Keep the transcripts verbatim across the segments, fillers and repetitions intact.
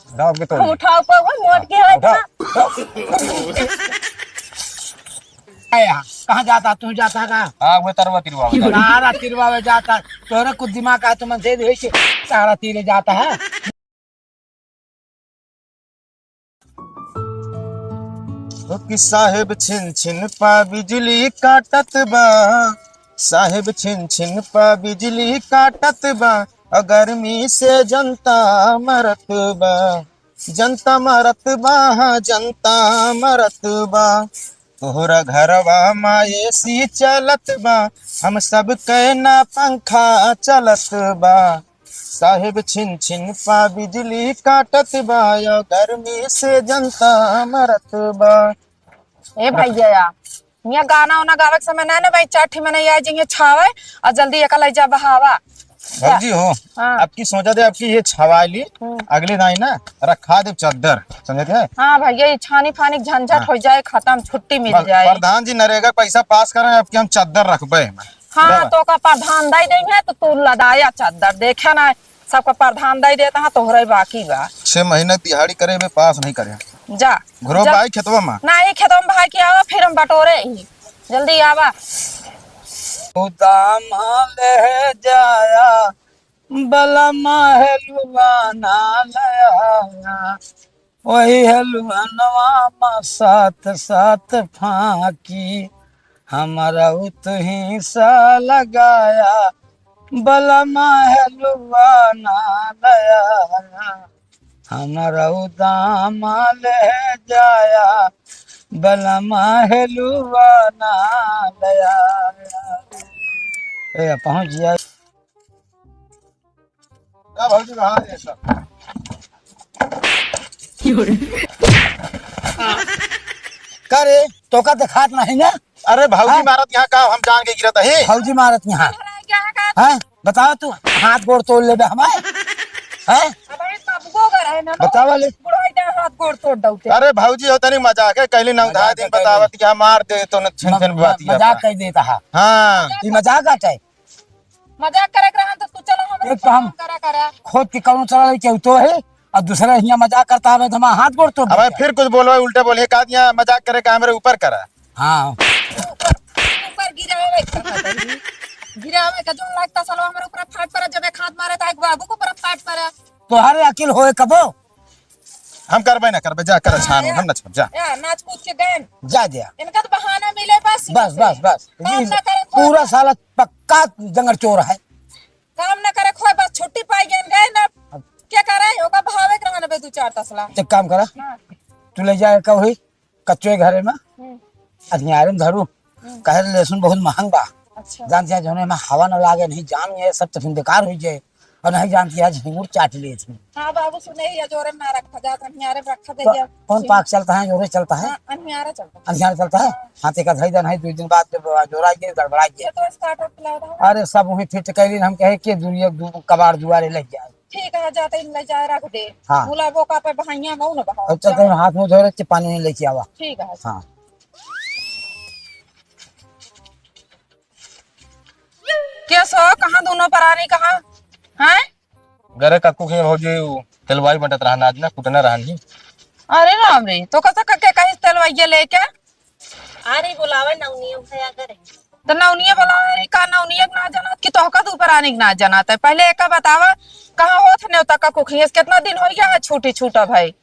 दाब के तोड़ हम दे। उठाओ पर वो मोट के है उठा, ना। उठा। ए, कहाँ जाता? तू जाता का? हाँ, वो तरवा तिरवा में जाता। तारा तिरवा में जाता। तोरा कुछ दिमाग का तुमन से भी होई के तारा तीरे जाता है। ओ कि साहेब छिन छिन पा बिजली काटत बा, साहेब छिन छिन पा बिजली काटत बा, आ गर्मी से जनता मरत बा, जनता मरत बा, हाँ, जनता मरत बा। तोहरा घरवा मा एसी चलत बा, हम सब के ना पंखा चलत बा। साहेब छिन छिन पा बिजली काटत बा, या गर्मी से जनता मरत बा। ए भैया, यहाँ गाना उना गावे के समय ना, ना भाई, चार ठे मनई आ जाइए छावे और जल्दी एका ले जा बहावा। भौजी हो, हाँ। आपकी सोचा दे, आपकी ये छवाई ली, हम्म। अगले दाई ना रखा दे चद्दर, समझे थे? हाँ भैया, ये छानी फानी के झंझट हाँ। हो जाए, खत्म, छुट्टी मिल बस, जाए। प्रधान जी नरेगा पैसा पास करें, आपकी हम चद्दर रखबे हैं। हाँ, बराबर। तो का प्रधान दाई देंगे, तो तू लदाया चद्दर, देखे ना, सबका प्रधान दाई देता है, तोहरे बाकी बा। छह महीने दिहाड़ी करे बे, पास नहीं करे। जा, घुरो जा। भाई खेतवा में। नहीं, खेतवा में भाई के आवा, फिर हम बटोरे ही। जल्दी आवा। उदामा ले जाया, बलमा हेलुआ ना लया। वही हेलुअनवा मा सात सात फाकी, हमरा उतही सा लगाया। बलमा हेलुआ ना लया, हमरा उदामा ले जाया। बलमा हेलुआ ना लया। ए, पहुँच जाए। का भौजी, कहाँ है सब? का रे, तोका देखात नहीं ना? अरे भौजी हाँ? मारत यहाँ का, हम जान के गिरत है। भौजी मारत यहाँ। हैं? बताओ तू, हाथ गोड़ तोड़ लेबे हमारे? हैं? अबे कब को घर है ना? बतावा ले। बुढ़ाई दे हाथ गोड़ तोड़ दउते। अरे भौजी हो तनी मजाक है, कहली नौ मजाक ढाई दिन है, कहली। बतावत कि हम मार दे तो न छिन म-, छिन म-, बात किया मजाक था। कर देता है। हाँ। ये मजाक आता है। मजाक करे के रहन तो तू चलो हमरे एक तो हम करा करा। खोद के कौनो चला लेके तो है और दूसरा हियाँ मजाक करता है, तो हमारा हाथ गोड़ तोड़ अबे देता है। फिर कुछ बोलो, उल्टा बोलिए, का दिया मजाक करे का हमरे ऊपर करा। हाँ। ऊपर, ऊपर गिरावे का कहत है। गिरावे का जोन लागता सालो हमरे ऊपर फाट पड़ा, जब एक हाथ मारे तो एक बाबू के ऊपर फाट पड़ा। तोहरे अकिल होए कबो? हम करबे ना करबे, जा कर छान, हम ना छप, जा। या, नाच कूद के गए। जा, जा। इनका तो बहाना मिले बस, बस, इनसे। बस, बस। काम ये ना करे, पूरा साला पक्का जंगल चोर है। काम ना करे, खोए बस छुट्टी पाई गए, गए ना। अब क्या करे? ओका भावे के रहना बे दो चार तसला। एक काम करा, हाँ। तू ले जाए का वही कच्चे घरे में, हम्म। अधियारे में धरू, हम्म। कहे लहसुन बहुत महंग बा। अच्छा। जान जा, जौने में हवा न लागे, नहीं जाम ये सब तो फिर बेकार हो जाए। और नहीं जानती है, झींगुर चाट लिए थे। हाँ बाबू, सुने ही, अजोरे में ना रखा जात, अनियारे में रखा दे तो गया। कौन पाक चलता है, जोरे चलता है? हाँ, अनियारे चलता है। अनियारे चलता है? हाँ। हाँ, तो एक आध दिन है, दो दिन बाद जब जोरा गए, गड़बड़ा गए। ये तो start up लाओ ना। अरे, सब वहीं फिट कर ली, हम कहे कि दुनिया दु-, कबाड़ दुआरे लग जाए। ठीक है, जाते ही ले जाए, रख दे। हाँ। मुला बोका पे बहाइया मऊ न बहाओ। अच्छा, जा। तुम हाथ मुंह धो रहे, पानी नहीं लेके आवा। ठीक है। हाँ। क्या सो, कहाँ दोनों परानी, कहाँ? हैं? घरे काकू के भौजी उ तेलवाई बटत रहन आज ना, कुटना रहन ही। अरे राम रे, तो कसा करके कहीं तेलवाइया लेके? अरे बुलावे नौनिया भैया करे। तो नौनिया बुलावे रे, का नौनिया के ना जानत कि तोहका दू परानी के ना जानत है? पहले एका बतावा, कहाँ होत है नेवता का कुखियस? कितना दिन हो गया है छूटी छूटा भाई?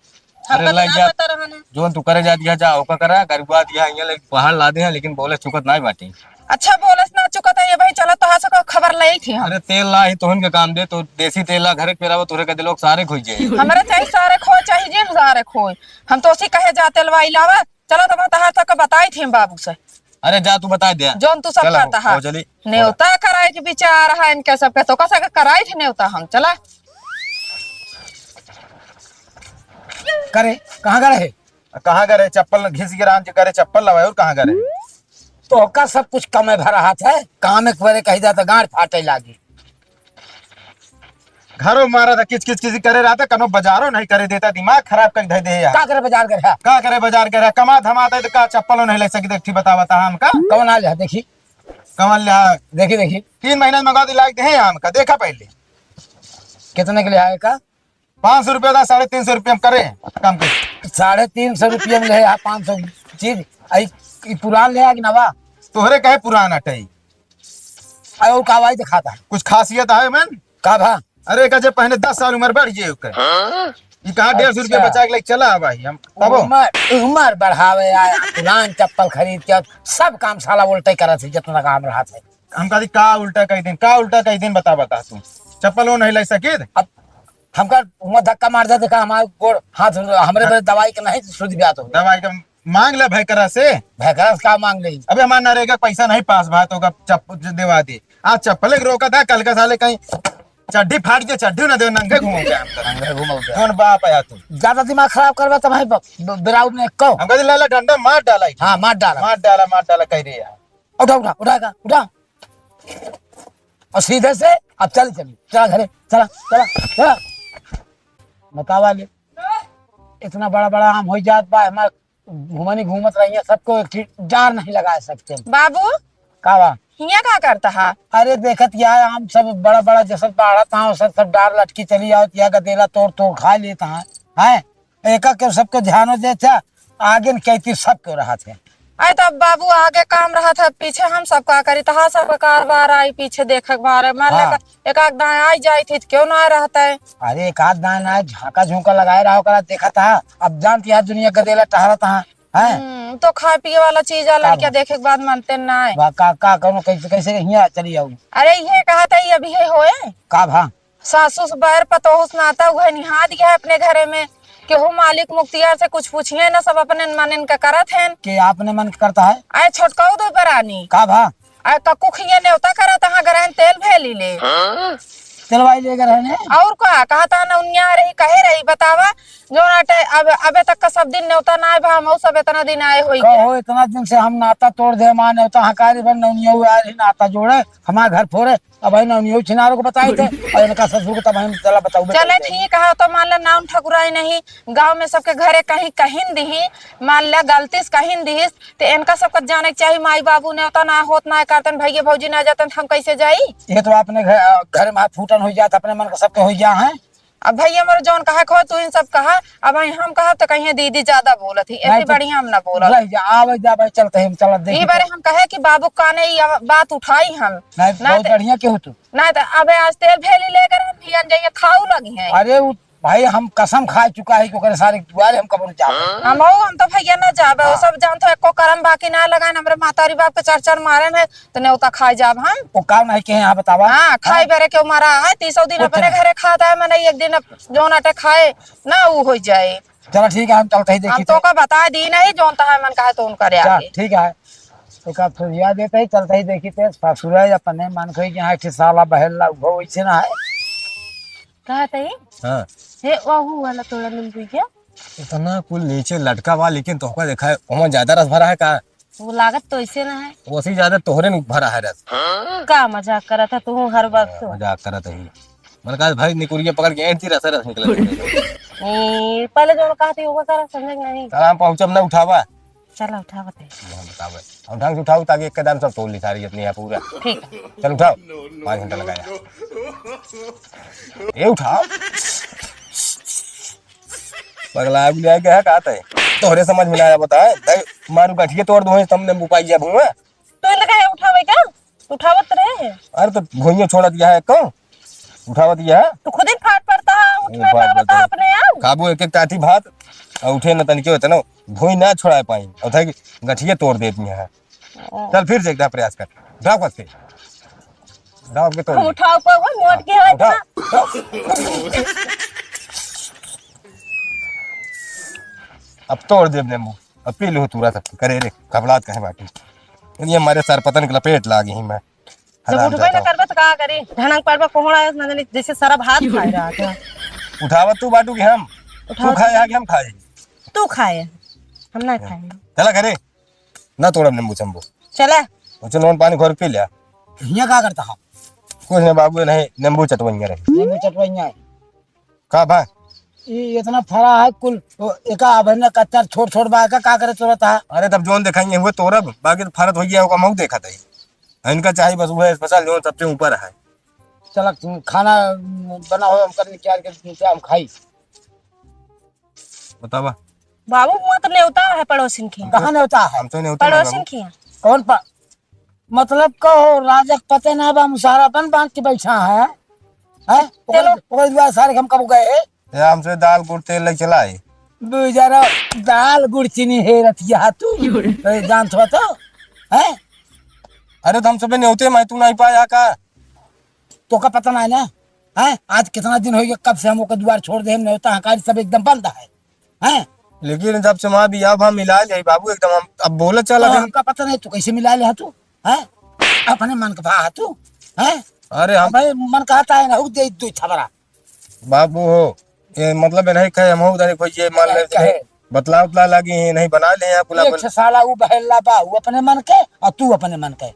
अरे हमका तो लग ना जा, पता रहा ना। जोन तू करे जात गया जा, ओका करा, गरीबा दिया, यहाँ ले बाहर ला दे हैं, लेकिन बोले चुकत ना बाटे। अच्छा, बोलस ना चुकत है, ये भाई, चलो, तोहार से कोई खबर ले थी हम। अरे, तेल ला ही तोहन के काम दे, तो देसी तेल ला, घरे के पेरावा, तोहरे का दिलोक सारे खोई जाए। हमरे चाहे सारे खोए, चाहे जिन सारे खोए, हम तो उसी कहे जा, तेलवा इलावा, चलो, तो मैं तोहार तक बताई थी हम बाबू से। अरे, जा, तू बता दे। जोन तू सब चला, करता है। हो, चली। नेवता कराए के विचार है इनके सबके, तो कसा के कराई थी नेवता हम, चला। करे, कहाँ गए है? कहाँ गए? चप्पल घिस के राम जी करे, चप्पल लवाए और कहाँ गए? तोहका सब कुछ कमे भरा हाथ है, काम एक बारे कही जाता गांड फाटे लागी। घरो मारा था, किच किच किच करे रहता, कनो बाजारो नहीं करे देता, दिमाग खराब कर धे दे यार। का करे बाजार करे? का करे बाजार करे? कमा धमाता है तो का चप्पलो नहीं ले सकी, देख ठीक बता बता हमका। कौन आ ले देखी? कौन ले? देखी देखी। तीन महीना में मंगा दी लाग दे हमका, देखा पहले। कितने के लिए आए का? पाँच सौ रुपया दा, साढ़े तीन सौ रुपया में करे काम कर। साढ़े तीन सौ रुपया में ले आ पाँच सौ चीज, आई, ई पुरान ले आ कि नवा? तोहरे कहे पुरान अटई। अरे, वो का भाई दिखाता है? कुछ खासियत है मन? का भा? अरे, का जे पहले दस साल उम्र बढ़ गई ओकर। हाँ? ई कहाँ डेढ़ सौ रुपया अच्छा। बचा के लेके चला है भाई हम? तबो? उम्र, उम्र बढ़ावे आए, पुरान चप्पल खरीद के अब सब काम साला उल्टे करत है, जितना काम रहत है। हम कहती, "का उल्टा कह दिन, का उल्टा कह दिन, बता, बता तू। चप्पल वो नहीं ले सकित?" अब हमका उमा धक्का मार दे, देखा, हमार गोड़, हाथ, हमरे हाँ। बदे दवाई के नहीं सुध ब्यात हो। दवाई के मांग ले भैकरा से। भैकरा से का मांग ले? अबे हमार नरेगा के पैसा नहीं पास भा, तो ओका चप-, देवा दे। आज चप्पले के रोका था, कल का साले कहीं चड्डी फाट के चड्डी ना दे, नंगे घूमोगे हम तो। नंगे घूमोगे। कौन बाप है तू? ज्यादा दिमाग खराब करबा तो भाई ब-, ब-, बिराउद ने को। हम कहते, "ले, ले, डंडा मार डाला ही।" हाँ, मार डाला। मार डाला, मार डाला, कह रही है। उठा, उठा, उठा का, उठा। और सीधे से अब चल, चल, चला घरे, चला, चला, चला। बतावा ले, इतना बड़ा बड़ा आम हो जात बा, हमार घुमनी घूमत रहिए, सबको एक चीज डार नहीं लगा सकते। बाबू, का बा? हियाँ का करता है? अरे देखत या आम सब बड़ा बड़ा जैसे बाढ़त हाँ, सब, सब डार लटकी चली आवत या, गदेला तोड़ तोड़ खा लेता है, हैं? एका के सबके ध्यान देत है, आगे न कहती सबके रहत है। अरे तब बाबू आगे काम रहत है, पीछे हम सब का करी? तहा सबका कारबार आई पीछे देखक बारे, मान ले हाँ। का एक आध दाएं आई जाई थी तो क्यों ना रहता है? अरे एक आध दाएं ना झांका झुंका लगाए रहा ओकरा देखत है। अब जानती है दुनिया गदेला टहरत है, हैं? हम्म, तो खाए पिए वाला चीज आ का लड़किया बा? देखे के बाद मानते ना है। बा का, का कौनो कैसे, कैसे हियाँ चली आऊ? अरे ये कहा था ये अभी है होए? का भा? सासू से बैर पतोहू से नाता उहे निहा दिया है अपने घरे में। केहू मालिक मुख्तियार से कुछ पूछिए ना, सब अपने मनन का करत हैं। के आपने मन करता है? आए छोटकाऊ दो परानी। का भा? आए कक्कू खिए नेवता करत, हाँ गरहन तेल भेली ले। तेलवाई ले गए रहने? और का, कहता ना उनिया रही, कहे रही, बतावा, जो ना टे-, अब, अबे तक का सब दिन नेवता ना आए भा, हम सब इतना दिन आए होई का के। हो, इतना दिन से हम नाता तोड़ दे, माँ नेवता हकारी बन, नौनिया हुआ रही नाता जोड़े, हमार घर फोड़े, अब भाई नौनियो छिनारो को बताई थे, और इनका ससुर को तब हम चला बताऊ, चले बताऊ। ठीक है, तो मान ला नाम ठकुराई नहीं, गाँव में सबके घरे कहीं कहिन दिही, मान ला गलती से कहिन दिहिस, तो इनका सबका जाने के चाही, माई बाबू नेवता ना होत ना करतन, भैया भौजी ना जातन, तो हम कैसे जाई? ये तो आपने घर, घर में हाथ फूटन हो जात, अपने मन का सबके हो गया है। अब भैया मोर जौन कहा खो तू इन सब कहा, अब हम कहा तो कहिए दीदी ज्यादा बोलत ही, नहीं ऐसे तो बढ़िया हम ना बोलत। रह जा, आवे जा भाई, चलते हम चलत देखी ई बारे तो। हम कहे कि बाबू काने ई अब बात उठाई हम। नहीं, नहीं बहुत तो बढ़िया केहू तू। नहीं तो अबे आज तेल भेली लेकर हम भियन जाइए, खाऊ लगी है। अरे वो भाई हम कसम खा चुका है कि ओकरे सारे दुआरे हम कबो न जावे। हम हो, हम तो भैया ना जावे, वो हाँ। सब जानते हो, एको करम बाकी ना लगाए, हमरे मातारी बाप के चर चर मारे हैं, तो नेवता खाए जाब हम। वो काम नहीं के यहाँ बतावा। हाँ, खाए हाँ। बेरे के मारा है, तीसौ दिन कुछ अपने नहीं। घरे खाता है, मैंने एक दिन जौन अटे खाए ना, ऊ हो जाए। चला ठीक है, हम चलते ही हम देखी तो थे। का बता दी नहीं, जौन तहार मन कहे तो उनका रे चल, आगे। ठीक है। एक आध ठो रिया देते ही चलते ही देखी थे, ससुरा अपने मन को ही कि हाँ, एक ठे साला बहेला, वो वैसे ना है। कहा थे? हाँ। हे, वहू वाला तोड़ा नींबू क्या? इतना कुल नीचे लटका बा, लेकिन तोहका देखा है, ओमा ज्यादा रस भरा है का? वो लागत तो ऐसे ना है। वैसे ही ज्यादा तोहरे में भरा है रस। का मजाक करत है तू हर वक्त? हाँ, मजाक करत है। मन कहा भाई निकुरिया पकड़ के ऐंठती रस, रस निकल। ए, पहले जो कहा थी वो करा समझे कि नहीं? चला हम पहुँचब ना उठावा। चला उठावत है। हम बतावे। हम ढंग से उठाऊ ताकि एक कदम सब तोड़ ली सारी अपनी यहाँ पूरा। ठीक है। चल उठाओ। पाँच घंटा लगाया। ये उठाओ। पगला उगला गया का तय? तोहरे समझ में ना आया बताए। दे, मारू गठिए तोड़ दूँ, तब नींबू पाई जा भूँ। तो इनका है उठावे क्या? उठावत रहे। अरे तो भुइयां छोड़त गया है को? उठावत गया है? तो खुद ही फाट पड़ता है, उठने फाट में पड़ता है पड़ता। अपने आप। खाबू एक एक टाठी भात और उठे न तनिके इतना भुई ना छोड़ा पाई। और था कि गठिए तोड़ देती है। ओ। चल फिर से एक दाव प्रयास कर। उठाओ कस के। उठाओ के तोड़ हम दे। उठाओ पर वो मोट के है उठा, इतना। उठा। अब तोड़ देब नींबू। अब पी लो तूरा सब। करे रे, घबरात कहे बाटी। ये हमारे सर पतन के लपेट लागे ही मैं। जब हराम उठबे ना जादा। करबे तो का करी? ढनक पड़बे कोहड़ा है, ना जाने जैसे सरब हाथ खाए रहा था। उठावा तू बाटू के हम। उठावा तू खाए तू। आगे हम खाए। तू खाए, हम ना खाए। चला घरे। ना तोड़ब नींबू चंबू। चला। वो चल नोन पानी घोर पी लिया। हियाँ का करता है? कुछ नहीं बाबू, नहीं नींबू चटवैया रहे। नींबू चटवैया है। का भा? ई इतना फरा है कुल, ओ, एका अबहिन कच्चा छोट छोट बा, एका का करे तुरत है? अरे तब जौन देखाई हुए तोरब, बाकी तो फरत हो गया होगा, मऊ देखा था। इनका चाही बस वो है स्पेशल जौन सबसे ऊपर है। चला खाना बना हो, हम कर निकाल के हम खाई। बतावा। बाबू, हुआँ तो नेवता है पड़ोसिन के। कहाँ नेवता है? हम तो नेवता ना पड़ोसिन बाबू। के। कौन पा-, मतलब कहो, राजक पते ना बा, मुसारा बन बांध के बैठा है, हैं? चलो। ओकर, ओकर दुआर सारे हम कब गए? या हमसे दाल गुड़ तेल लइ चला है। बेचारा दाल गुड़ चीनी है रतिया तू। ए, जानत हो तो? हैं? अरे तो हम सबे नेवते में तू नहीं पाया का? तोका पता ना है ना? हैं? आज कितना दिन होइ गया, कब से हम ओकर दुआर छोड़ दे, हम नेवता हकारी सब एकदम बंद है। हैं? लेकिन जब से वहाँ बियाह भा मिला ले बाबू, एकदम हम अब बोलत चला तो दिन। हमका पता नहीं तू कैसे मिला ले तू, हैं? अपने मन का भा तू, हैं? अरे हम भाई मन कहता है ना, उ दे दो छबरा। बाबू हो, ये मतलब नहीं कहे, हम हो उधर कोई ये मान ले कहे। बतला उतला लागी है, नहीं बना ले हैं, कुला एक बन- ठे साला उ बहेला बा, उ अपने मन के और तू अपने मन के।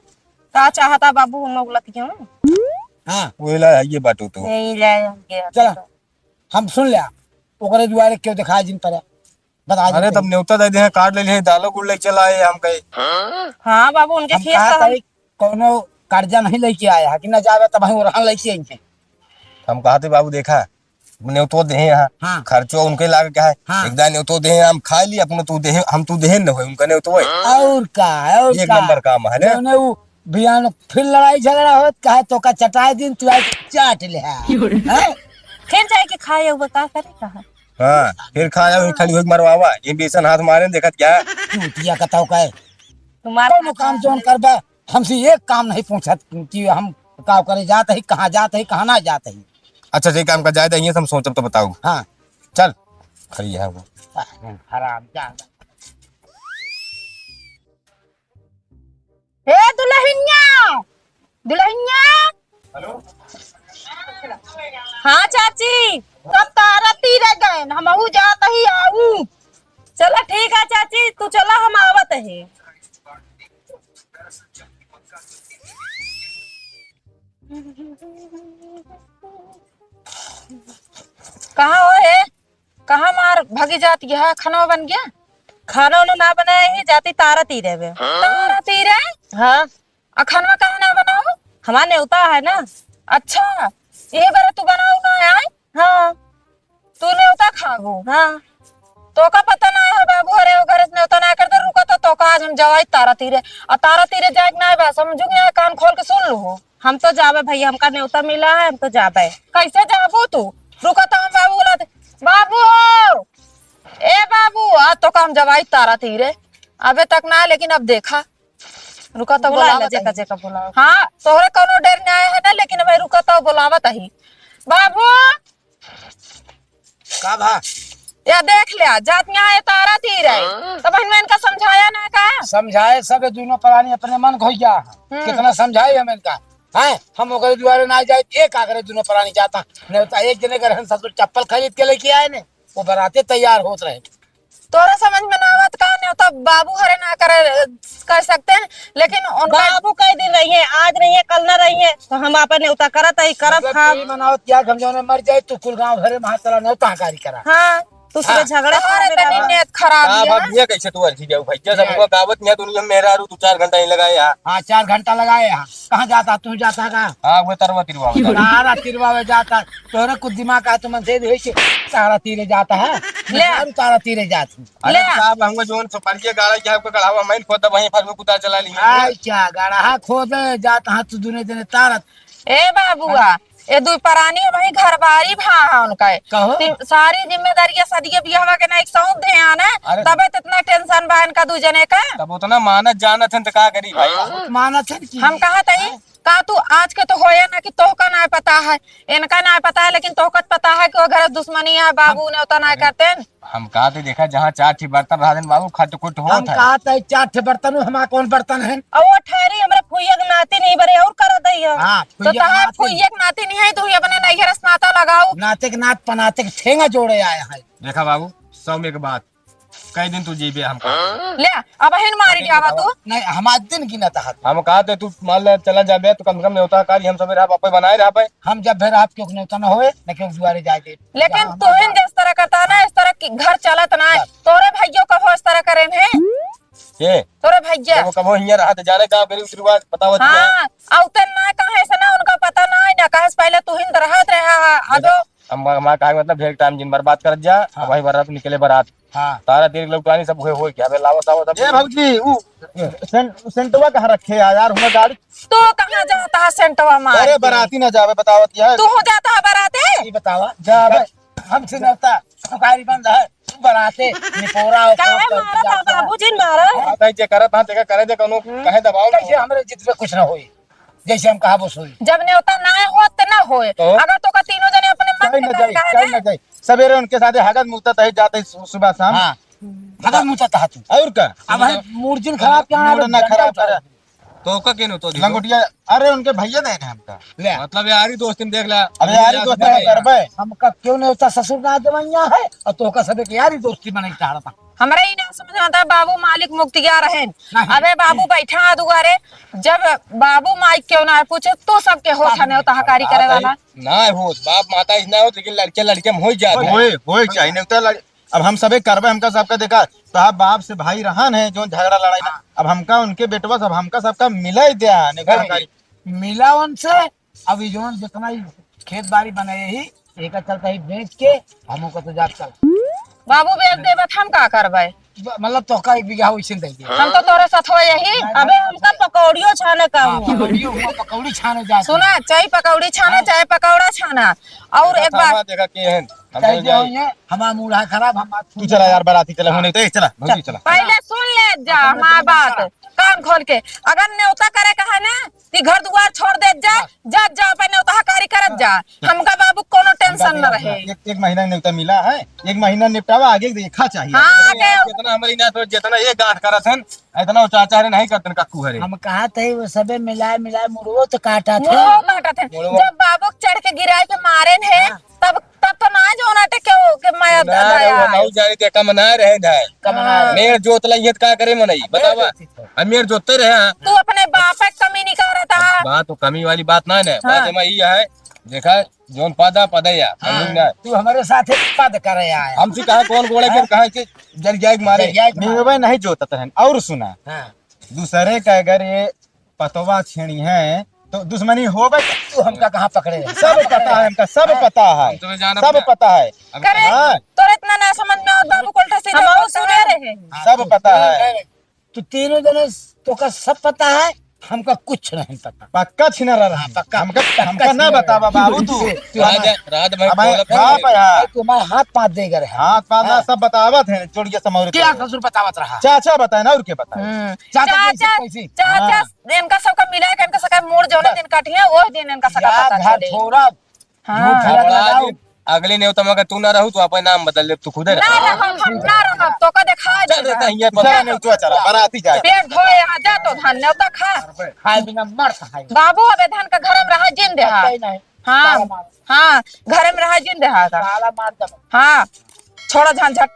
का चाहता बाबू, हम उगलत क्यों? हाँ। वही ला, ये बाटू तू। यही ले, ये चला। हम सुन लिया, ओकरे दुआरे क्यों दिखाए जिन पर, बता अरे, देते। तब नेवता दे दे, कार्ड ले लिए, दालो गुड़ ले चला आए, हम कहे। हाँ बाबू, उनके हम खेत कहा का था, हम कौनो कर्जा नहीं लेके आया है कि ना जावे तब हम ओरहन लेके आई हैं। हम कहा थे, "बाबू, देखा, नेवतो दे हैं यहाँ, हाँ। खर्चो उनके लाग क्या है? हाँ। एक दान नेवतो दे हैं, हम खा ली, अपनो तू दे, हम तू दे न होए, उनका नेवतो है।" और का, और एक का? नंबर काम है ना? जौने उ बिहान फिर लड़ाई झगड़ा होत, कहे तोका चटाई दिन, तू आज चाट ले है। हैं? फिर जाए के खाए हुए का करे कहा? हाँ, फिर खाया हुई खाली होई मरवावा। ये बेसन हाथ मारे न देखत क्या? चूतिया कताओ का है। तुम्हारा कौनो काम जौन करबा, हमसे एक काम नहीं पूछत कि हम का करे जात है, कहाँ जात है, कहाँ ना जात है। अच्छा, जे काम का जाए, यहीं से हम सोचब तो बताऊ। हाँ। चल, खड़ी है वो। हराम जादा। ए दुलहिनिया, दुलहिनिया। हेलो। हाँ चाची, सब तारा तीरे गए, हमहू जात ही आऊ। चला ठीक है चाची, तू चला, हम आवत ही। कहाँ हो हे? कहाँ मार भगी जात गया? खाना बन गया? खाना उना ना बनाए ही, जाती तारा तीरे बे। तारा तीरे? हाँ। आ खानवा काहे ना बनाओ? हमार नेवता है ना। अच्छा, यही बार तू बनाओ ना आए? हाँ। तू नेवता खाबो? हाँ। तोका पता ना है बाबू, अरे वो घर से नेवता ना करते, रुका तो, तोका आज हम जवाई तारा तीरे। आ तारा तीरे जाए के ना है बा, समझू कि ना, कान खोल के सुन लो हो। हम तो जाबे भैया, हमका नेवता मिला है, हम तो जाबे। कैसे जाबू तू? रुका तो हम बाबू बुलाते। बाबू हो, ए बाबू, आ तोका हम जवाई तारा तीरे। अबे तक ना, लेकिन अब देखा। रुका तो बुला ले, बुलावत जेका, ही। जेका बुलाओ। हाँ, तोहरे कौनो डर ना है ना, लेकिन भाई रुका तो बुलावत ही। बाबू! का भा? या देख लिया, जात यहाँ है तारा तीरे। हाँ। तब हम इनका समझाया ना का? समझाए सब, ये दोनों प्राणी अपने मन खोई गया। हम्म। कितना समझाए हम इनका? हैं? हम ओकरे दुआरे ना जाए, एक आगरे दोनों प्राणी जाता। नहीं तो एक जने के रहन ससुर चप्पल खरीद के लेके आए ने, वो बराते तैयार होत रहे। तोरा समझ में ना आवत का? नेवता बाबू हरे ना करे, कर सकते हैं, लेकिन उनका बाबू कई दिन रही है, आज रही है, कल ना रही है, तो हम आपन नेवता करत ही, करत मतलब हम। तू मनावत क्या, हम जौने मर जाए, तू कुल गाँव भरे में हाथ चला, नेवता हकारी करा। हाँ, तू सुबह हाँ। झगड़ा तोहरे करे तनी बराबर। नियत खराब का है। बात ये कैसे तू अर्जी जाऊ भाई? जैसा नहीं। हुआ कहावत नहीं, दुनिया में मेरा रू दो चार घंटा ही लगाए यहाँ। हाँ, चार घंटा लगाए यहाँ। कहाँ जाता, तू जाता का? हाँ, वो तरवा तिरवा में जाता। तारा तिरवा में जाता। तोहरे कुछ दिमाग का, तुम से भी होई के तारा तीरे जाता है। ले। तारा तीरे जाता। अरे ले। साहब, हमको जोन सुपारी के गाड़ा के आपको कढ़ावा, मैं खोद वहीं पर में कुदार चला ली। आई क्या गाड़ा खोद जात हाथ तू दुने जने तारत। ए बाबुआ, हाँ। ए दुई परानी वही घर बारी भा है उनका। कहो। ती-, सारी जिम्मेदारी सदिये बियाहवा के ना एक सौंप दे आना, अरे। तबे तो इतना टेंशन बा इनका दू जने का। तब उतना मानत जानत हन तो का करी भाई? बहुत मानत हन कि हम कहा तई, हाँ। का तू आज के तो होया ना कि तोहका ना पता है, इनका ना पता है, लेकिन तोहका तो पता है कि वो घर दुश्मनी है, बाबू हम, नेवता ना अरे, करते हैं। हम कहा थे, देखा, जहाँ चार ठे बर्तन रहा दिन बाबू, खट खुट होत हम है। कहा थे, चार ठे बर्तन हो, हमारा कौन बर्तन है? और वो ठहरी, हमरा फुइया के नाती नहीं बरे, और कर दई है। हाँ, तो फुइया के तहार नाती। फुइया के नाती नहीं है, तू ही अपने नैहर से नाता लगाओ। नाते के नात पनाते के ठेंगा जोड़े आए हैं। देखा बाबू, सौ में एक बात, कई दिन तू जीबे हमका। ले, अब हिन मारी अरे जावा बतावा। तू। नहीं, हमार दिन गिनत हत। हम कहा थे तू मान ले चला जाबे तो कम से कम नेवता कारी हम सबे रहा, बापे बनाए रहा पे। हम जब भी रहा क्यों नेवता न होए, न क्यों दुआरे जाए दे। लेकिन जहाँ तू हम हिन जिस तरह करता ना, इस तरह की घर चलत ना है। बस। तोरे भैया कबो इस तरह करे हैं? के? तोरे भैया। कबो, कबो हियाँ रहा तो जाने का मेरे रिवाज बतावत क्या? हाँ, औते ना कहे से ना उनका पता ना है, ना कहे से पहले तू हिन रहत रहा है। अजो हम, हमार कहे के मतलब ढेर टाइम जिन बर्बाद करत जा, हाँ। अब वही बरात निकले बरात। हाँ। तारा देर लौटानी सब हुए, हुए क्या? अबे लावा, लावा सब। ए भौजी, ऊ सें-, सेंटवा कहाँ रखे है यार? हमार गाड़ी। तू कहाँ जाता है सेंटवा मार अरे के? बराती ना जावे, बतावत क्या है? तू हो जाता है बराते? ई बतावा। जावे। हमसे नेवता सुपारी बंद है, बराते निपोरा हो, काहे कोई मारा था जाता है। बाबूजी ने मारा? बात है, जे करत हाँ, तेका करे दे, कौनो हम्म। कहे दबाव ना कैसे हो। हमरे जिद पे कुछ ना होई, जैसे हम कहा बस होई। जब नेवता ना हो, त ना होए। तो? अगर तो का तीनों जने अपने मन काहे के ना करे जाई, कहे काहे दे। ना जाई? सवेरे उनके साथे हगत मुतत है, जाते सु-, सुबह शाम। हाँ। हगत मुतत है तू। और का? अब है मूड जिन खराब क्या मूड ना खराब करे। तो का केनो तो दिखो? लंगोटिया, अरे उनके भैया दे ने हमका। ले। मतलब यारी दोस्ती में देख ला। अरे यारी दोस्ती में करबे। हमका क्यों नहीं होता ससुर ना जवैया है, और तो का सबे के यारी दोस्ती बनाई चाहता। हमरा ई ना समझ में आता, बाबू मालिक मुक्तिया रहे। नहीं। अबे बाबू बैठा है दुआरे, जब बाबू माई क्यों ना पूछे, तो सबके होत है नेवता हकारी करे वाला। ना हो, बाप माता इतना हो, लेकिन लड़के लड़के में हो जात है। होए, होए चाहिए, नेवता लड़-, अब हम सबे करबे, हमका सबका देखा, तो आप बाप से भाई रहन है, जो झगड़ा लड़ाई ना, हाँ। अब हमका उनके बेटवा सब, हमका सबका मिला ही दिया, नेवता नहीं, हकारी। मिला उनसे, अब ई जौन जितना ही खेत बाड़ी बनाए ही, एकर चलता ही बेच के हमहू का तो जात चल। बाबू बेच देबे त हम का करबे? ब-, मतलब तोहका एक बीघा वैसे दे दे। हम तो तोरे साथ हो यही। नहीं, अबे नहीं, हमका पकौड़ियो छाने का हाँ, हुआ। पकौड़ियो हुआ, पकौड़ी छाने जात सुना, है। चाहे पकौड़ी छाना, हाँ। चाहे पकौड़ा छाना। और एक बतावा, बात देखा के हन, हम चाहे चल जो जाई। होइए, हमारा मूड है खराब, हम बात तू चला यार, बराती चला, हाँ। होने तो, ए, चला, भौजी, चला। पहले सुन ले जा हमार बात, कान खोल के। अगर न्योता करे का है ना, ती घर दुआर छोड़ देत जा, हाँ। जात जा, अपन न्योता हकारी करत जा। हाँ। हमका बाबू कोनो टेंशन न रहे। एक, एक महीना न्योता मिला है, एक महीना निपटावा, आगे देखा चाहिए। हाँ, आगे। जितना हमारी ना तो जितना ये गांठ करत हन, इतना वो चाचा रे नहीं करतन काकू हरे। हम कहत है वो सबे मिलाए, मिलाए मुड़वो तो काटत है। मुड़वो काटत है। मुड़वो। जब बाबू चढ़ के गिराए के मारे ने, हाँ। तब तब तो ना जो ना टे के, के माया ना दया रे, वो आए। नाऊ जाने के कम ना रहे जाए। कम ना रहे। मेर जोत लइहे त का करे मनई, मेर बतावा। जोत ही तो। हम मेर जोतते रहे, हाँ। तू अपने बाप के कमी निकालत है। बात तो कमी वाली बात ना है, हाँ। बात एमा ई है, देखा, जौन पद है, पद है या, हाँ। समझ में आए। तू हमारे साथ ही पद करे आए। हमसे कहा कौन गोड़े के, हाँ। कहा के जर जाए के मारे। जर जाए के मारे। मेरवे नहीं जोतत रहन। और सुना, हाँ। दूसरे का अगर ये पतवा छेड़ी है, तो दुश्मनी होबे। तू हमका कहाँ पकड़े है? सब पता है हमका, सब हाँ। पता है, हम तुम्हें जाना सब पड़ा। पता है। अब करे, हाँ। तोरे इतना ना समझ में आवत, बाबू कोल्ठा से हम जब और सुने रहे। हाँ, सब तो पता है। तू तीनों जने तोका सब पता है, हमका कुछ नहीं पता। पक्का छिनरा रहा। हाँ, पक्का। हमका, पक्का हमका ना छिनरा बतावा रहा। बाबू तू। तू राज, हमार राज भाई अब कोलप बाप है। है, हाँ। तू हमारे हाथ पाँच दे गए है। हाथ पाँच ना हाँ। सब बतावत है, जोड़िया समौरी क्या तो। ससुर बतावत रहा? चाचा बताए ना, और के बताए? हम्म। चाचा कैसे, चाचा, कैसे? चाचा, हाँ। इनका सबका मिला के इनका सबका मूड़ जौने बस। दिन काटिए, वो दिन इनका सबका या पता घर चले। छोड़ा, हाँ। झूठ लग अगला लगाओ। दिन, अगले न्योता में अगर तू ना रहू, तो अपन नाम बदल ले, तू खुदे ना रह। रहब, हम ना रहब, तो का देखा चल देना। रहता है, ये पता चल नहीं। न्योता चला, बराती जाए। पेट धोए, यहाँ जा तो धान न्योता खा। खाए बिना मर खाए। बाबू, अबे धान का घर में रहा, जिन दे हा। नहीं, नहीं। हाँ, ताला मार। हाँ, घर में रहा, जिन दे हा का। ताला मार दे। हाँ, छोड़ा झंझट।